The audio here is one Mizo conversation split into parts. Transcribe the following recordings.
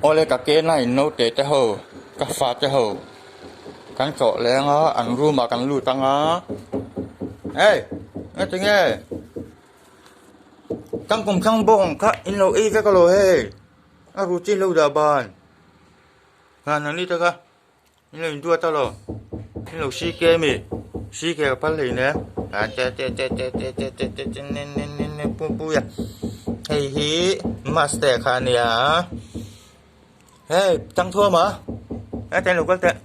Awle ka kena in naute te ho ka fa te ho kan tlawh leng a an room ah kan lut ang a hey ngatinge tangkawm thlang bawng kha in lo ei vek alo hei a routine lo dah ban han an ni tak a. In lo induat a lo in lo si ke ami si ke ka phal hlei nen a te te te te te te te te te ne ne ne ne pu pu ya hei hi master kha a nia hei tang thuam a heta in lo kal teh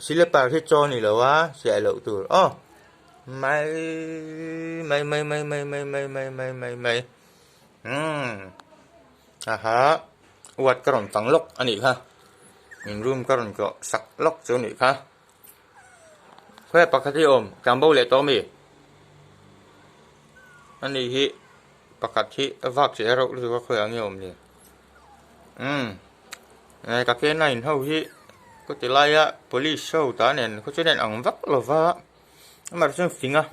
silipar hi chaw a ni lo a chiah loh tur aw mai mai mai mai mai mai mai mai mai mai mai umm aha. Uat ka rawn tang lawk a nih kha in room ka rawn tlawh sak lawk chu a nih kha khawi pakhat hi a awm tlan bo leh tawh a mi a ni hi pakhat hi a vak che reuh lutuk a khawi ah nge a awm ni umm ka ke nine ho hi ka ti laia police ho ta nen khaw chu nen ang vak lo va amaherawhchu an fing a.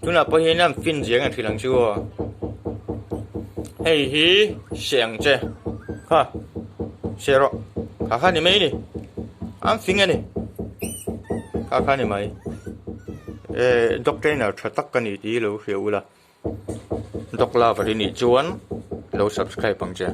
Tunah pawh hian an fin ziang an hrilh ang chu aw. Hei hi hre ang che kha hre rawh kha kha ni mai a ni an fing a ni kha kha ni mai eh dog trainer tha tak ka ni tih hi lo hria ula dog lover i nih chuan lo subscribe ang che.